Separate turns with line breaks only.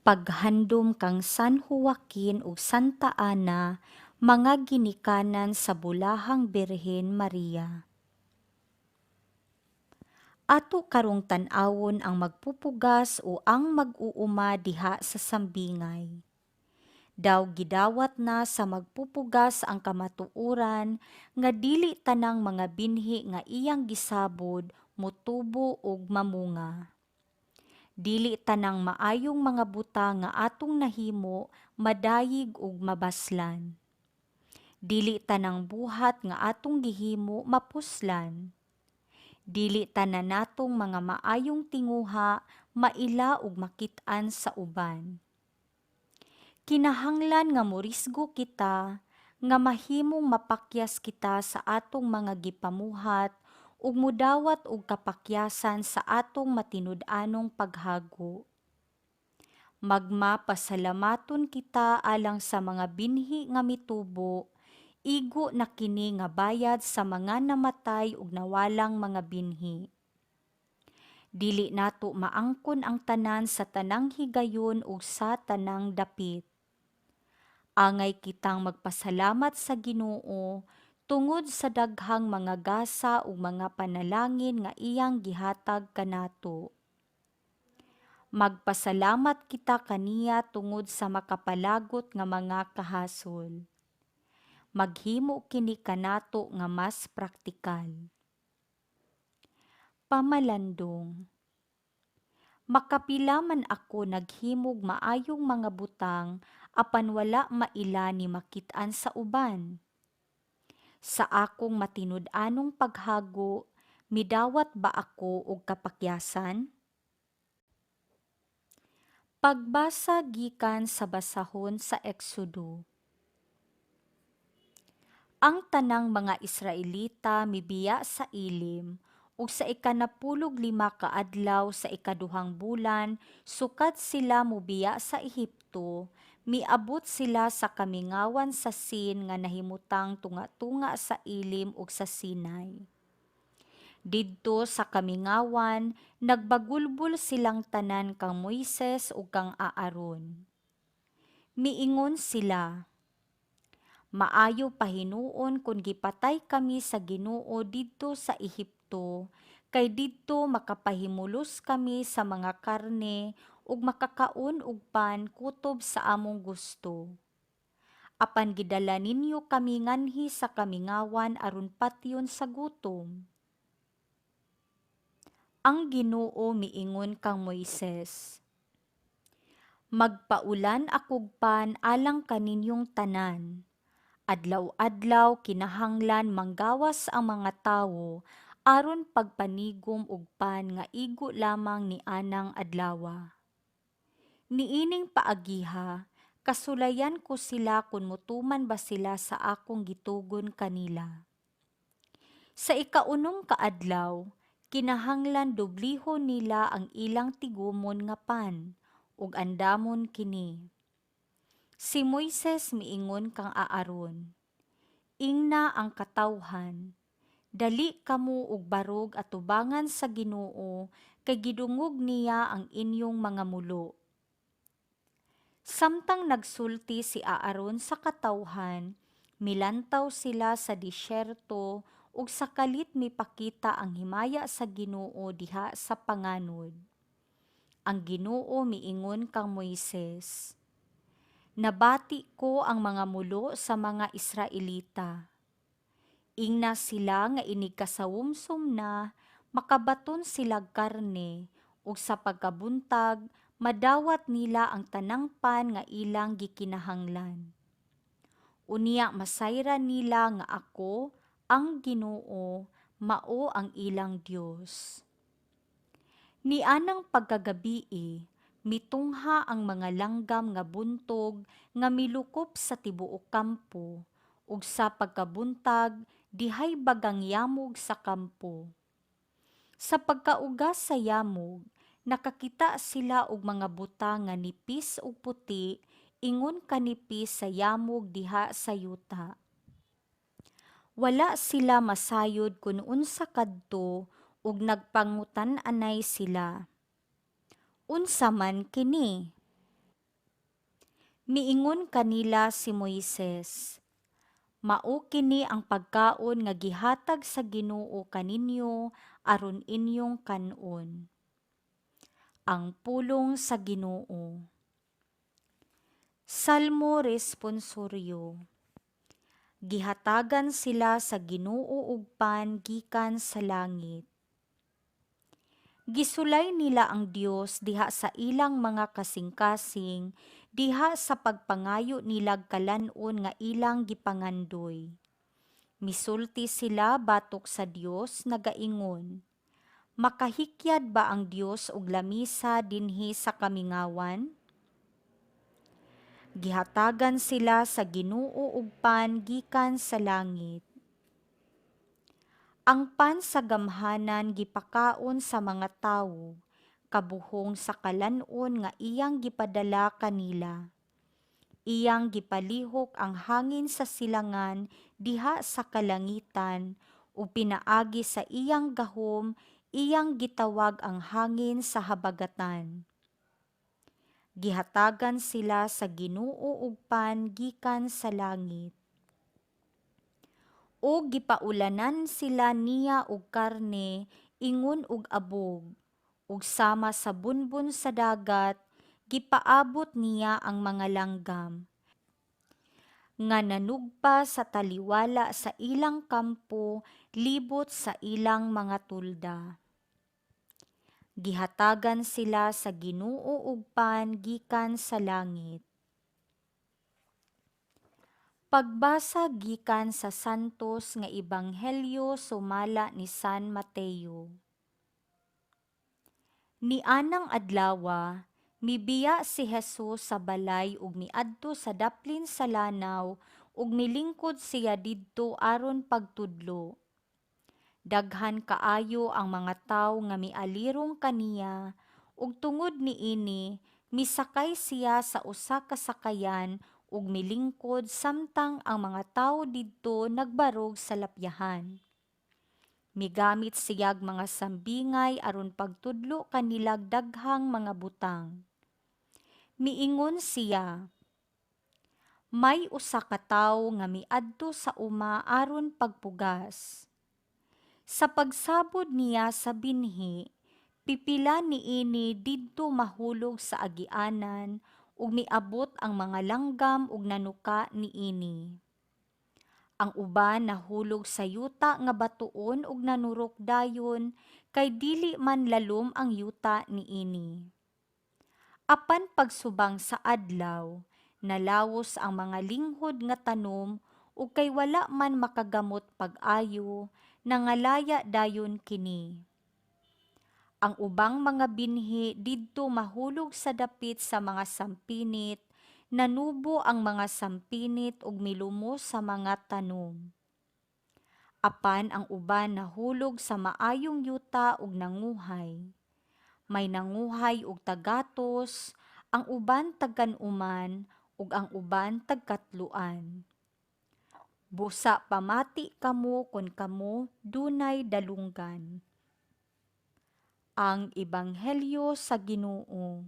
Paghandom kang San Joaquin ug Santa Ana, mga ginikanan sa Bulahang Birhen Maria. Ato karong tan-awon ang magpupugas o ang mag-uuma diha sa sambingay. Daw gidawat na sa magpupugas ang kamatuoran nga dili tanang mga binhi nga iyang gisabod motubo ug mamunga. Dili tanang maayong mga butang nga atong nahimo madayig ug mabaslan. Dili tanang buhat nga atong gihimo mapuslan. Dili tanan natong mga maayong tinguha maila ug makit-an sa uban. Kinahanglan nga morisgo kita nga mahimong mapakyas kita sa atong mga gipamuhat ug modawat og kapakyasan sa atong matinud-anong paghago. Magmapasalamaton kita alang sa mga binhi nga mitubo, igo na kini nga bayad sa mga namatay ug nawalang mga binhi. Dili nato maangkon ang tanan sa tanang higayon ug sa tanang dapit. Angay kitang magpasalamat sa Ginoo tungod sa daghang mga gasa ug mga panalangin nga iyang gihatag kanato. Magpasalamat kita kaniya tungod sa makapalagot nga mga kahasol. Maghimo kini kanato nga mas praktikal. Pamalandong. Makapila man ako naghimog maayong mga butang apan wala maila ni makit-an sa uban? Sa akong matinud-anong paghago, midawat ba ako og kapakyasan? Pagbasa gikan sa basahon sa Exodo. Ang tanang mga Israelita mibiya sa Elim, ug sa ikanapulog lima ka adlaw sa ikaduhang bulan sukad sila mobiya sa Ehipto, miabot sila sa kamingawan sa Sin nga nahimutang tunga-tunga sa Elim ug sa Sinai. Didto sa kamingawan nagbagulbol silang tanan kang Moises ug kang Aaron. Miingon sila, "Maayo pa hinuon kon gipatay kami sa Ginoo didto sa Ehipto, kay didto makapahimulos kami sa mga karne ug makakaon og pan kutob sa among gusto. Apan gidala ninyo kami nganhi sa kamingawan aron patyon sa gutom." Ang Ginoo miingon kang Moises, "Magpaulan akog pan alang kaninyong tanan. Adlaw-adlaw kinahanglan manggawas ang mga tawo aron pagpanigom og pan nga igo lamang nianang adlawa. Niining paagiha kasulayan ko sila kon motuman ba sila sa akong gitugon kanila. Sa ikaunom ka adlaw kinahanglan doblehon nila ang ilang tigumon nga pan, ug andamon kini." Si Moises miingon kang Aaron, "Ingna ang katawhan, 'Dali kamo og barog atubangan sa Ginoo kay gidungog niya ang inyong mga mulo.'" Samtang nagsulti si Aaron sa katawhan, milantaw sila sa disyerto ug sa kalit mipakita ang himaya sa Ginoo diha sa panganod. Ang Ginoo miingon kang Moises, "Nabati ko ang mga mulo sa mga Israelita. Ingna sila nga inig kasawomsom na, makabaton silag karne, ug sa pagkabuntag madawat nila ang tanang pan nga ilang gikinahanglan. Unya masayran nila nga ako, ang Ginoo, mao ang ilang Dios." Nianang pagkagabii, mitungha ang mga langgam nga buntog nga milukop sa tibuok kampo, ug sa pagkabuntag dihay bagang yamog sa kampo. Sa pagkauga sa yamog, nakakita sila og mga butang nga nipis ug puti ingon kanipis sa yamog diha sa yuta. Wala sila masayod kon unsa kadto ug nagpangutan-anay sila, "Unsa man kini?" Miingon kanila si Moises, "Mao kini ang pagkaon nga gihatag sa Ginoo kaninyo aron inyong kan-on." Ang pulong sa Ginoo. Salmo Responsoryo. Gihatagan sila sa Ginoo og pan gikan sa langit. Gisulay nila ang Dios diha sa ilang mga kasing-kasing, diha sa pagpangayo nilag kalan-on nga ilang gipangandoy. Misulti sila batok sa Dios, nagaingon, "Makahikyad ba ang Dios og lamisa dinhi sa kamingawan?" Gihatagan sila sa Ginoo og pan gikan sa langit. Ang pan sa gamhanan gipakaon sa mga tawo, kabuhong sa kalan-on nga iyang gipadala kanila. Iyang gipalihok ang hangin sa silangan diha sa kalangitan, ug pinaagi sa iyang gahom iyang gitawag ang hangin sa habagatan. Gihatagan sila sa Ginoo og pan gikan sa langit. Ug gipaulanan sila niya og karne ingon og abog, ug sama sa bunbon sa dagat gipaabot niya ang mga langgam nga nanugpa sa taliwala sa ilang kampo libot sa ilang mga tolda. Gihatagan sila sa Ginoo og pan gikan sa langit. Pagbasa gikan sa Santos nga Ebanghelyo sumala ni San Mateo. Nianang adlawa, mibiya si Jesus sa balay ug miadto sa daplin sa lanaw ug milingkod siya didto aron pagtudlo. Daghan kaayo ang mga tawo nga mialirong kaniya, ug tungod niini misakay siya sa usa ka sakayan ug milingkod samtang ang mga tawo didto nagbarog sa lapyahan. Migamit siyag mga sambingay aron pagtudlo kanilag daghang mga butang. Miingon siya, "May usa ka tawo nga miadto sa uma aron pagpugas. Sa pagsabod niya sa binhi, pipila niini didto mahulog sa agianan ug miabot ang mga langgam ug nanuka niini. Ang uban nahulog sa yuta nga batuon ug nanurok dayon kay dili man lalom ang yuta niini. Apan pagsubang sa adlaw, nalawos ang mga linghod nga tanom ug kay wala man makagamot pag-ayo, nangalaya dayon kini. Ang ubang mga binhi didto mahulog sa dapit sa mga sampinit, nanubo ang mga sampinit ug milumos sa mga tanom. Apan ang uban nahulog sa maayong yuta ug nanguhay. May nanguhay og tagatos, ang uban tagkan-uman, ug ang uban tagkatloan. Busa pamati kamo kon kamo dunay dalunggan." Ang Ebanghelyo sa Ginoo.